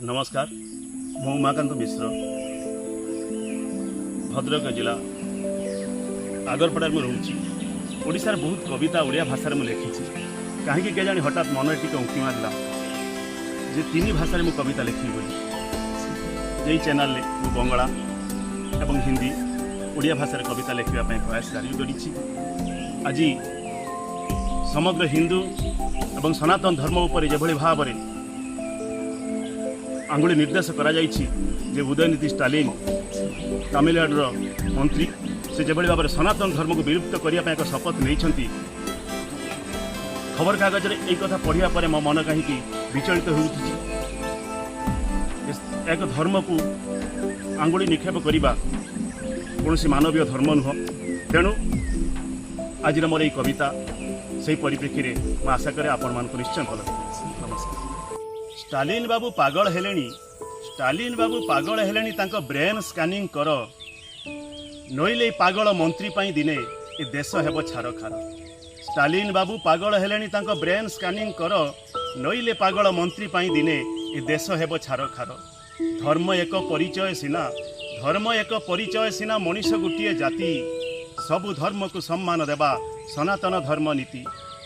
ନମସ୍କାର, ମୁଁ ଉମାକାନ୍ତ ମିଶ୍ର। ଭଦ୍ରକ ଜିଲ୍ଲା ଆଗରପଡ଼ାରେ ମୁଁ ରହୁଛି। ଓଡ଼ିଶାର ବହୁତ କବିତା ଓଡ଼ିଆ ଭାଷାରେ ମୁଁ ଲେଖିଛି। କାହିଁକି କେଜାଣି ହଠାତ୍ ମନରେ ଟିକେ ଉଙ୍କି ମାରିଲା ଯେ ତିନି ଭାଷାରେ ମୁଁ କବିତା ଲେଖିବି ବୋଲି। ଏଇ ଚ୍ୟାନେଲରେ ମୁଁ ବଙ୍ଗଳା ଏବଂ ହିନ୍ଦୀ, ଓଡ଼ିଆ ଭାଷାରେ କବିତା ଲେଖିବା ପାଇଁ ପ୍ରୟାସ ଜାରି କରିଛି। ଆଜି ସମଗ୍ର ହିନ୍ଦୁ ଏବଂ ସନାତନ ଧର୍ମ ଉପରେ ଯେଭଳି ଭାବରେ ଆଙ୍ଗୁଳି ନିର୍ଦ୍ଦେଶ କରାଯାଇଛି ଯେ ଉଦୟନିଧି ଷ୍ଟାଲିନ, ତାମିଲନାଡ଼ୁର ମନ୍ତ୍ରୀ, ସେ ଯେଭଳି ଭାବରେ ସନାତନ ଧର୍ମକୁ ବିଲୁପ୍ତ କରିବା ପାଇଁ ଏକ ଶପଥ ନେଇଛନ୍ତି, ଖବରକାଗଜରେ ଏଇ କଥା ପଢ଼ିବା ପରେ ମୋ ମନ କାହିଁକି ବିଚଳିତ ହେଉଛି। ଏକ ଧର୍ମକୁ ଆଙ୍ଗୁଳି ନିକ୍ଷେପ କରିବା କୌଣସି ମାନବୀୟ ଧର୍ମ ନୁହଁ। ତେଣୁ ଆଜିର ମୋର ଏଇ କବିତା ସେଇ ପରିପ୍ରେକ୍ଷୀରେ ମୁଁ ଆଶା କରେ ଆପଣମାନଙ୍କୁ ନିଶ୍ଚୟ ଭଲ ଲାଗିବ। ନମସ୍କାର। ଷ୍ଟାଲିନ ବାବୁ ପାଗଳ ହେଲେଣି, ଷ୍ଟାଲିନ ବାବୁ ପାଗଳ ହେଲେଣି, ତାଙ୍କ ବ୍ରେନ୍ ସ୍କାନିଂ କର, ନଇଲେ ଏଇ ପାଗଳ ମନ୍ତ୍ରୀ ପାଇଁ ଦିନେ ଏ ଦେଶ ହେବ ଛାରଖାର। ଷ୍ଟାଲିନ ବାବୁ ପାଗଳ ହେଲେଣି, ତାଙ୍କ ବ୍ରେନ୍ ସ୍କାନିଂ କର, ନଇଲେ ପାଗଳ ମନ୍ତ୍ରୀ ପାଇଁ ଦିନେ ଏ ଦେଶ ହେବ ଛାରଖାର। ଧର୍ମ ଏକ ପରିଚୟ ସିନା, ଧର୍ମ ଏକ ପରିଚୟ ସିନା, ମଣିଷ ଗୋଟିଏ ଜାତି, ସବୁ ଧର୍ମକୁ ସମ୍ମାନ ଦେବା ସନାତନ ଧର୍ମ ନୀତି।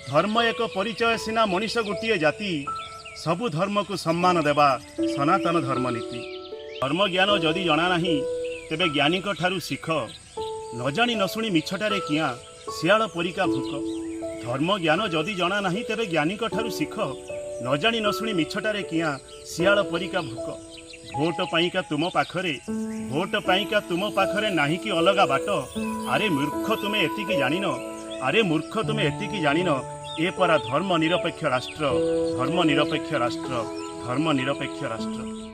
ଧର୍ମ ଏକ ପରିଚୟ ସିନା, ମଣିଷ ଗୋଟିଏ ଜାତି, ସବୁ ଧର୍ମକୁ ସମ୍ମାନ ଦେବା ସନାତନ ଧର୍ମ ନୀତି। ଧର୍ମ ଜ୍ଞାନ ଯଦି ଜଣା ନାହିଁ, ତେବେ ଜ୍ଞାନୀଙ୍କ ଠାରୁ ଶିଖ, ନ ଜାଣି ନ ଶୁଣି ମିଛଟାରେ କିଆଁ ଶିଆଳ ପରିକା ଭୁକ। ଧର୍ମ ଜ୍ଞାନ ଯଦି ଜଣା ନାହିଁ, ତେବେ ଜ୍ଞାନୀଙ୍କ ଠାରୁ ଶିଖ, ନ ଜାଣି ନ ଶୁଣି ମିଛଟାରେ କିଆଁ ଶିଆଳ ପରିକା ଭୁକ। ଭୋଟ ପାଇଁକା ତୁମ ପାଖରେ, ଭୋଟ ପାଇଁକା ତୁମ ପାଖରେ ନାହିଁ କି ଅଲଗା ବାଟ? ଆରେ ମୂର୍ଖ, ତୁମେ ଏତିକି ଜାଣିନ, ଆରେ ମୂର୍ଖ, ତୁମେ ଏତିକି ଜାଣିନ, ଏ ପରା ଧର୍ମ ନିରପେକ୍ଷ ରାଷ୍ଟ୍ର, ଧର୍ମ ନିରପେକ୍ଷ ରାଷ୍ଟ୍ର, ଧର୍ମ ନିରପେକ୍ଷ ରାଷ୍ଟ୍ର।